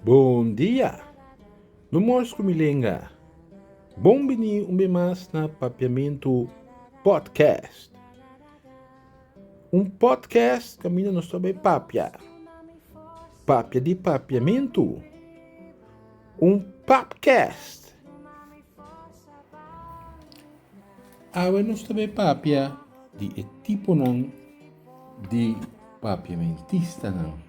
Bon dia! No mors ku mi lenga. Bon bini un be mas na Papiamentu Podcast. Un podcast kaminda nos ta bai papia. Papia di papiamentu. Un papcast. Awe nos ta bai papia di e tiponan di papiamentistanan.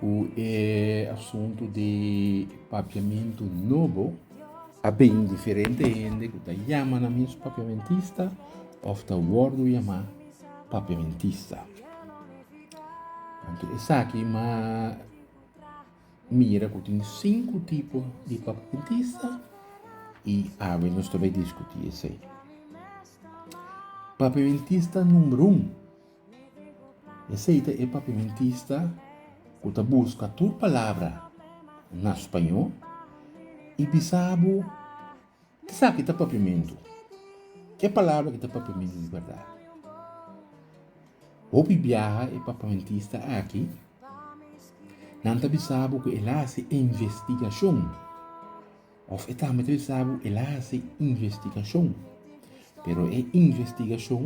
Ku e asuntu di papiamentu nobo a bin diferente hende ku ta yama nan mes papiamentista òf ta wòrdu yamá papiamentista. Anto esaki m'a mira ku tin sinku tipo di papiamentista i awe nos ta bai diskutí esei. Papiamentista number un. Esei ta e papiamentista ku ta buska tur palabra na spañó i bisa bo esaki ta papiamentu. E palabra aki ta papiamentu di bèrdat. Hopi biaha e papiamentista aki nan ta bisa bo ku el a hasi investigashon. Of e tambe ta bisa bo el a hasi investigashon. Pero e investigashon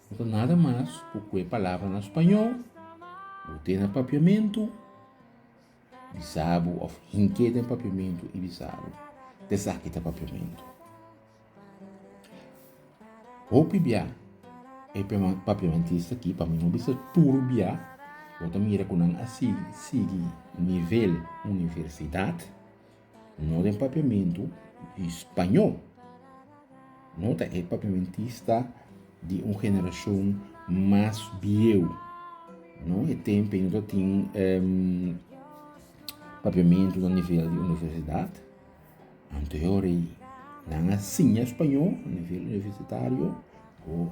no ta nada mas ku ku e palabra na spañó, bo te na papiamentu, bisa bo of hink'é den papiamentu i bisa bo t'esaki ta papiamentu. Hopi bia e papiamentista aki, pa mi no bisa tur bia, bo ta mira ku nan a sigui sigui nivel universidat, No den papiamentu di spañó. No ta e papiamentista di un generashon mas bieu. No e tempu ei no ta tin papiamentu na nivel di universidat. Anto e ora ei nan a siña spañó na nivel universitario o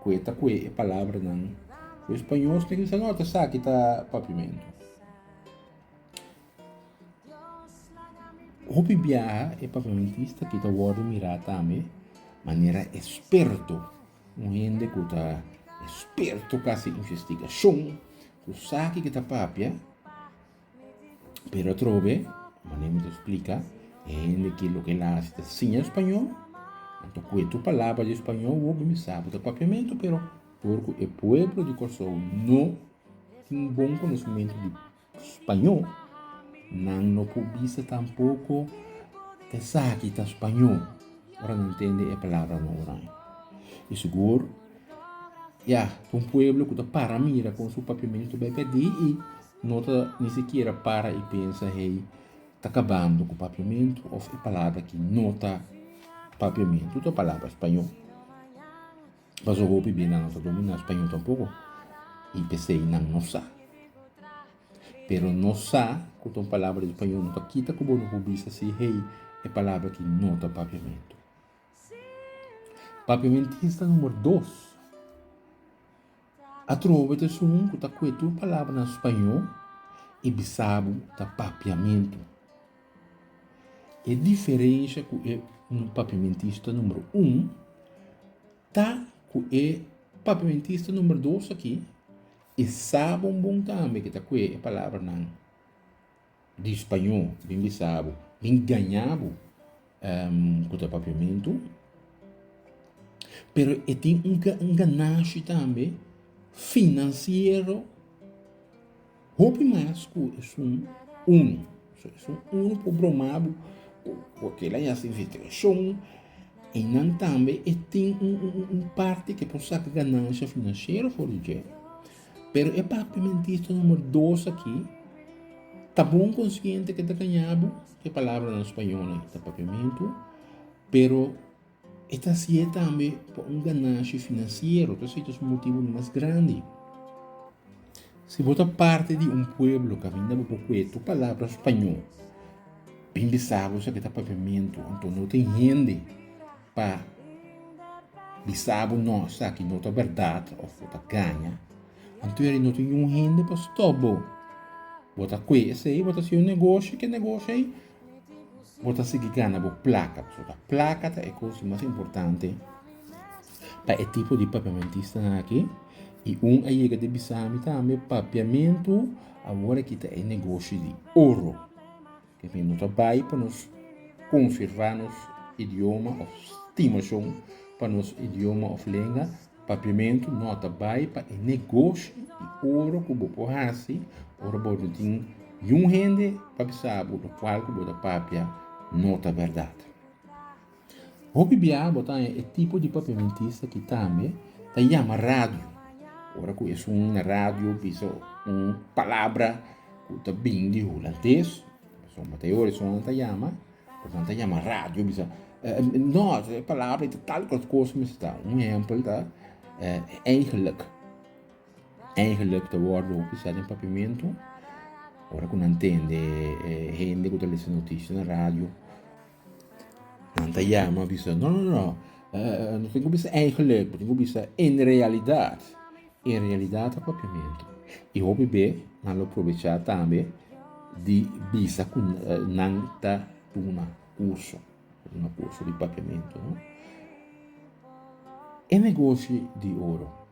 ku e ta kue e palabranan ku e spañó ta bisa no ta esaki ta papiamentu. Hopi biaha e papiamentista ki ta wòrdu mirá tambe manera esperto, un hende ku ta esperto ku hasi investigashon, ku sa kiko ta papia, pero atrobe, manera mi ta splika, e hende ki loke el a hasi ta siña spañó, anto ku e tur palabra di spañó wou mi sa ku ta papiamentu, pero por ku e pueblo di Kòrsou no tin bon konosementu di Spañó, nan no por bisa tampoco esaki ta spañó ora nan tende e palabranan oranje. I sigur, ya, ta un pueblo ku ta para mira kon su papiamentu bai pèrdí i no ta ni sikiera para i pensa, hey, ta kabando ku papiamentu òf e palabra aki no ta papiamentu, ta palabra spañó. Pasobra hopi bia nan no ta dominá spañó tampoko i p'esei nan no sa. Pero no sa ku ta un palabra di spañó no ta kita ku bo no por bisa si hey e palabra aki no ta papiamentu. Papiamentista number dos atrobe ta esun ku ta kue tur palabra na spañó i bisa bo ta papiamentu. E diferensha ku e papiamentista number un ta ku e papiamentista number dos aki e sa bon bon tambe ke ta kue e palabranan di spañó bin bisa bo, bin gaña bo ku ta papiamentu. Pero e tin un ganashi tambe finansiero. Hopi mas ku esun unu. So esun unu por broma bo porque el a hasi investigashon i nan tambe e tin un parti ke por saka ganansha finansiero for di dje. Pero e papiamentista numero dos aki ta bon konsiente ke ta gaña bo ku e palabranan spañol ta papiamentu pero E ta hasié tambe pa un ganashi finansiero, ta esei ta su motibu mas grandi. Si bo ta parti di un pueblo kaminda bo por kue tur palabra spañó, bin bisa bo esaki ta papiamentu, anto no tin hende pa bisa bo no esaki no ta bèrdat òf bo ta gaña, anto eri no tin niun hende pa stòp bo. Bo ta kue esei, bo ta hasi un negoshi, ke negoshi ei Bo ta sigui gana bo plaka, pasobra plaka ta e kos di mas importante pa e tipo di papiamentistanan aki. I un a yega di bisa mi tambe, papiamentu Awor aki ta e negoshi di oro. Ke mi no ta bai pa nos konservá nos idioma òf stimashon pa nos idioma òf lenga papiamentu, no ta bai pa e negoshi di oro ku bo por hasi ora bo no tin niun hende pa bisa bo lokual ku bo ta papia no ta bèrdat. Hopi bia bo ta haña e tipo di papiamentista ki tambe ta yama radio. Ora ku esun na radio bisa un palabra ku ta bin di hulandes, pasobra ta e ora esun nan ta yama, pues nan ta yama radio bisa no e palabra ta tal kos mester ta. Un ehempel ta eigenlijk. Eigenlijk ta wòrdu hopi sa den papiamentu ora ku nan tende hende ku ta lesa notisia na radio. Nan ta yama bisa, no, no, no, no tin ku bisa eigenlijk, bo tin ku bisa en realidat. En realidat ta papiamentu. I hopi be nan lo probechá tambe di bisa ku nan ta duna kurso, ta duna kurso di papiamentu, no. E negoshi di oro.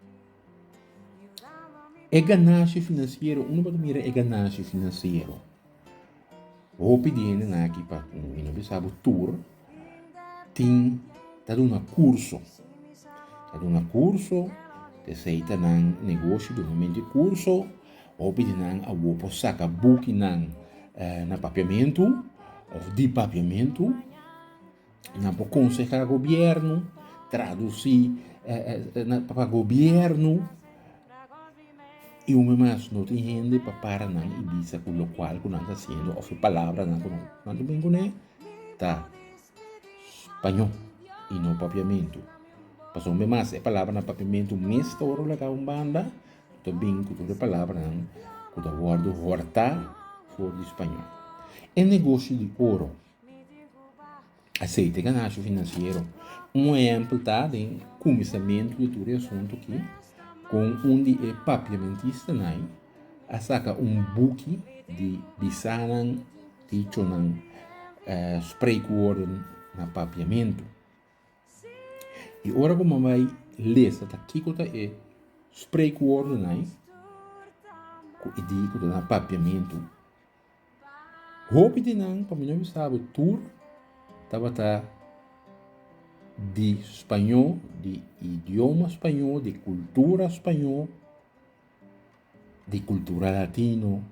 E ganashi finansiero, unda bo ta mira e ganashi finansiero? Hopi di hendenan aki pa mi no bisa bo tur tin ta duna kurso, ta duna kurso esei ta nan negoshi dunamento di kurso, hopi di nan awor por saka bukinan na papiamentu òf di papiamentu. Nan por konsehá gobièrnu, tradusí pa gobièrnu i un mas no tin hende pa para nan i bisa ku lokual ku nan ta hasiendo òf e palabranan ku nan ta bin kuné ta spañó i no papiamentu. Pasobra un mas e palabranan papiamentu mes ta wòrdu laga un banda ta bin ku tur e palabranan ku ta wòrdu hòrtá for di spañó. E negoshi di oro. Aceite ganashi finansiero. Un ehempel ta den kuminsamentu di tur e asuntu aki, kon un di e papiamentistanan a saka un buki di bisanan, dichonan, spreekwoorden na papiamentu. I ora ku bo bai lesa ta kiko ta e spreekwoordennan ku e di ku ta na papiamentu. Hopi di nan, pa mi no bisa bo tur, tabata di spañó, di idioma spañó, di kultura spañó, di kultura latino,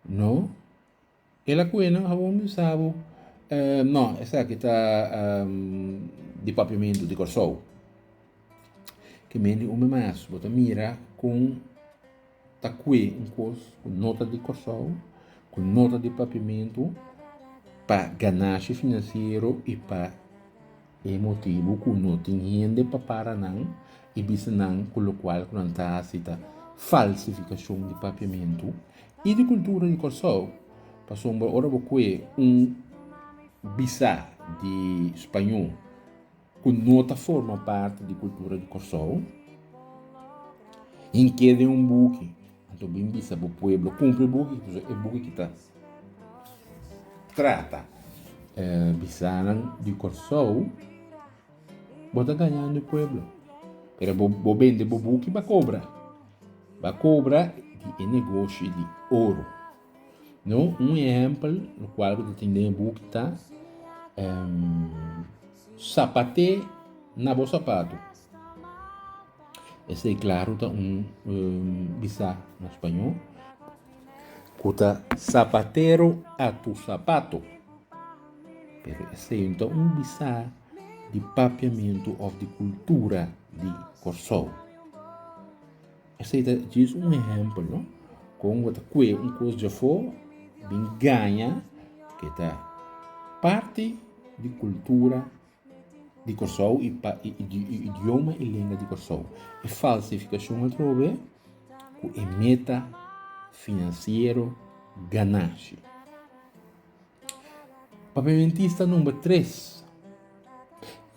no. El a ku'e nan awor bisa bo, no, esaki ta di papiamentu di Kòrsou. Ke men di un mas, bo ta mira kon. Ta kue un kos ku no ta di Kòrsou, ku no ta di Papiamentu, pa ganashi finansiero i pa e motibu ku no tin hende pa para nan i bisa nan ku lokual ku nan ta hasi ta falsifikashon di Papiamentu i di kultura di Kòrsou. Pasobra ora bo kue un bisa di spañó ku no ta forma parti di kultura di Kòrsou, hink'é den un buki, anto bin bisa bo pueblo kumpra e buki, pasobra e buki ki ta trata bisanan di Kòrsou, bo ta gañando e pueblo. Pero bo bo bende bo buki bo a kobra, bo a kobra di e negoshi di oro. No, un ehèmpel lokual ku ta tin den e buki ta Sapaté na bo sapatu. Esei klaru ta un bisá na spañó ku ta zapatero a tu zapato. Pero esei no ta un bisá di papiamentu òf di kultura di Kòrsou. Esei ta djis un ehèmpel, no? Kon bo ta kue un kos djafó bin gaña ke ta parti di kultura di Kòrsou i pa i idioma i lenga di Kòrsou. E falsifikashon atrobe ku e meta finansiero ganashi. Papiamentista number tres.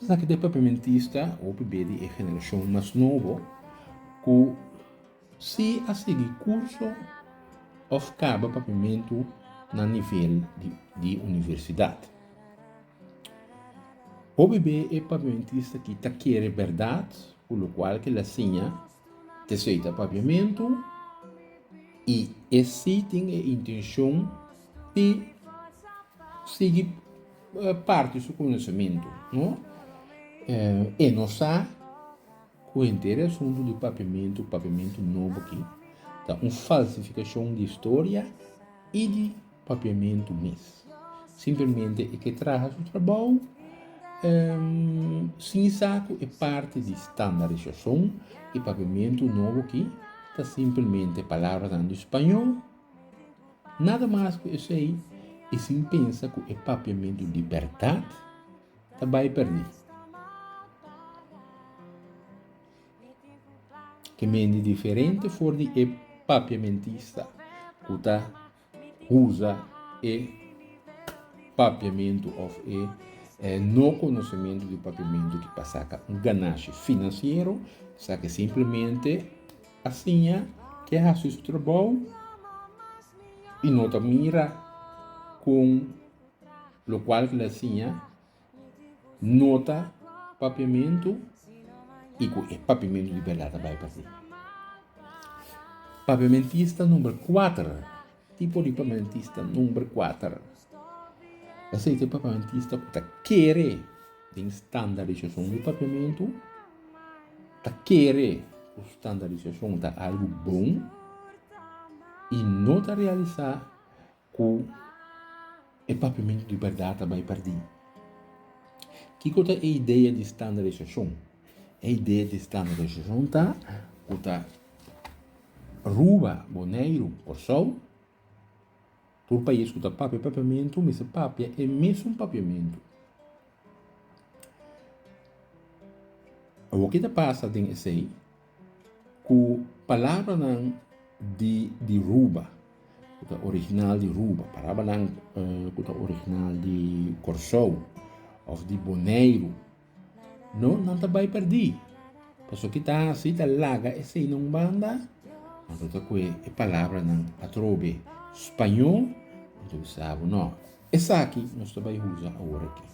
Esaki ta e papiamentista hopi be di e generashon mas nobo ku si a sigui kurso òf kaba papiamentu na nivel di universidat. Hopi be e papiamentista aki ta kere bèrdat ku lokual ke el a siña, t'esei ta papiamentu. I e sí tin e intenshon di sigui parti su konosementu, no? E no sa ku henter e asuntu di papiamentu, papiamentu nobo aki, ta un falsifikashon di historia i di papiamentu mes. Simplemente e ke traha su trabou sin sa ku e parti di standarisashon di papiamentu nobo aki ta simplemente palabranan di spañó, nada mas ku esei i sin pensa ku e papiamentu di bèrdat ta bai pèrdí. Ke mende diferente for di e papiamentista ku ta usa e papiamentu òf e no konosementu di papiamentu ki pa saka un ganashi finansiero, esaki simplemente a siña ke hasi su trabou i no ta mira kon lokual ku el a siña no ta papiamentu i ku e papiamentu di bèrdat ta bai p'así. Papiamentista number kuater, tipo di papiamentista number kuater. Esei ta e papiamentista ku ta kere den standarisashon di papiamentu, ta kere ku standarisashon ta algu bon i no ta realisá Ku e papiamentu di bèrdat ta bai pèrdí. Kiko ta e idea di standarisashon? E idea di standarisashon ta ku ta Aruba, Boneiru, Kòrsou, tur pais ku ta papia papiamentu mester papia e mesun papiamentu. Awor ke ta pasa den esei? Ku palabranan di di Ruba, ku ta original di Ruba, palabranan ku ta original di Kòrsou òf di Boneiru, no, nan ta bai pèrdí. Pasobra ki ta hasi ta laga esei na un banda, anto ta kue e palabranan atrobe spañó, anto bisa bo no, esaki nos ta bai usa awor aki.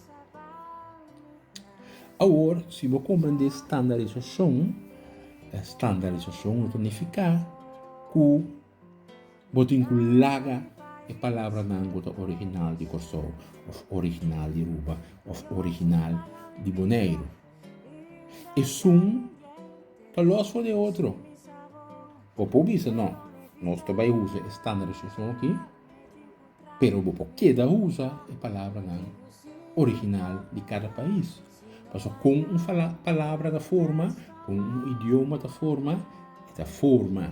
Awor, si bo komprendé standarisashon, standarisashon lo ta nifiká ku bo tin ku laga e palabranan ku ta original di Kòrsou òf original di Aruba òf original di Boneiru. Esun ta lòs for di e otro. Bo por bisa, no, nos ta bai usa e standarisashon aki. Pero bo por keda usa e palabranan original di kada pais. Pasobra kon un palabra ta forma, kon un idioma ta forma, e ta forma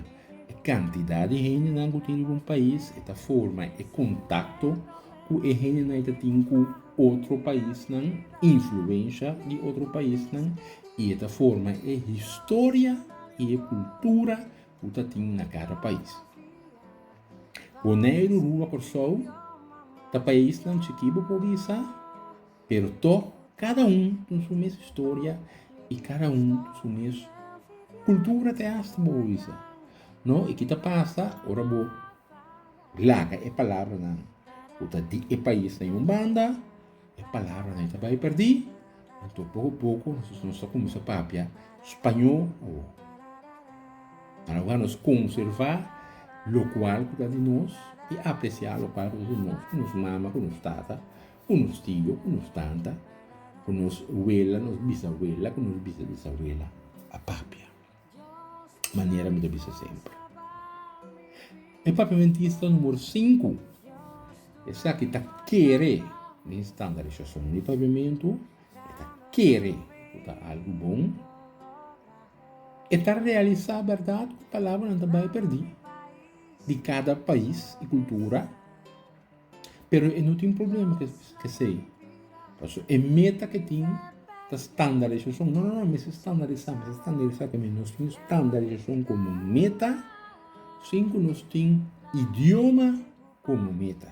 e kantidat di hendenan ku tin riba un pais, e ta forma e kontakto ku e hendenan ta tin ku otro paisnan, influensha di otro paisnan, i e ta forma e historia i e kultura ku ta tin na kada pais. Boneiru, Aruba, Kòrsou ta paisnan chikí bo por bisa, pero tòg kada un tin su mes historia i kada un tin su mes kultura te asta bo por bisa. No, i ki ta pasa ora bo laga e palabranan ku ta di e paisnan i un banda, E palabranan ta bai perdí, anto poko poko nos ta kuminsá papia spañó awor. Na lugar nos konservá lokual ku ta di nos i apresiá lokual ku ta di nos, ku nos mama, ku nos tata, ku nos tio, ku nos tanta, ku nos wela, nos bisawela, ku nos bisa-bisawela a papia. Manera mi ta bisa semper. E papiamentista numero sinku, esaki ta kere den standarisashon di papiamentu, e ta kere ku ta algu bon, e ta realisá bèrdat ku palabranan ta bai pèrdí di kada pais i kultura. Pero e no tin problema ku esei. Pasobra e meta ku e tin ta standarisashon. No, no, no, mester standarisá, mester standarisá ke nos tin standarisashon komo meta sin ku nos tin idioma komo meta.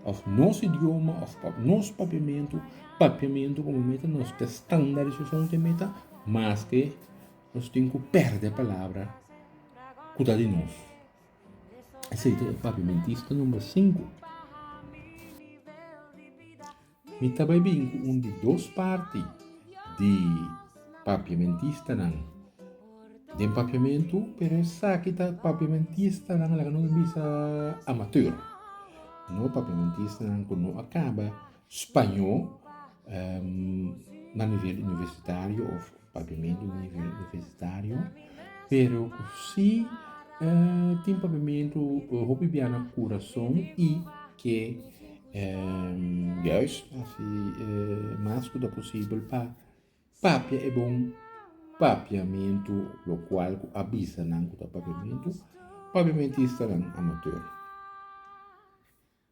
Òf nos idioma òf nos papiamentu, papiamentu komo meta, nos ke standarisashon ta e meta maske nos tin ku pèrdè palabra ku ta di nos. Esei ta e papiamentista number sinku. Mi ta bai bin ku un di dos parti di papiamentistanan. Den papiamentu, pero esaki ta papiamentistanan laga nos bisa amateur. No papiamentistanan ku no a kaba spañó na nivel universitario of papiamentu na nivel universitario, pero ku si tin papiamentu hopi bia na kurason i ke juist hasi mas ku ta posibel pa Papia e bon papiamentu lokual ku a bisa nan ku ta papiamentu, papiamentistanan amateur.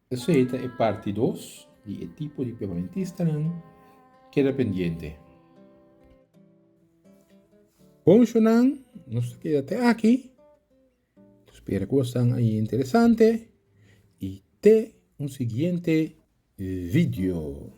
Esei ta e parti dos di e tipo di papiamentistanan, keda pendiente. Bon shownan, nos ta keda te aki. Spera ku esnan a interesante i te un siguiente video.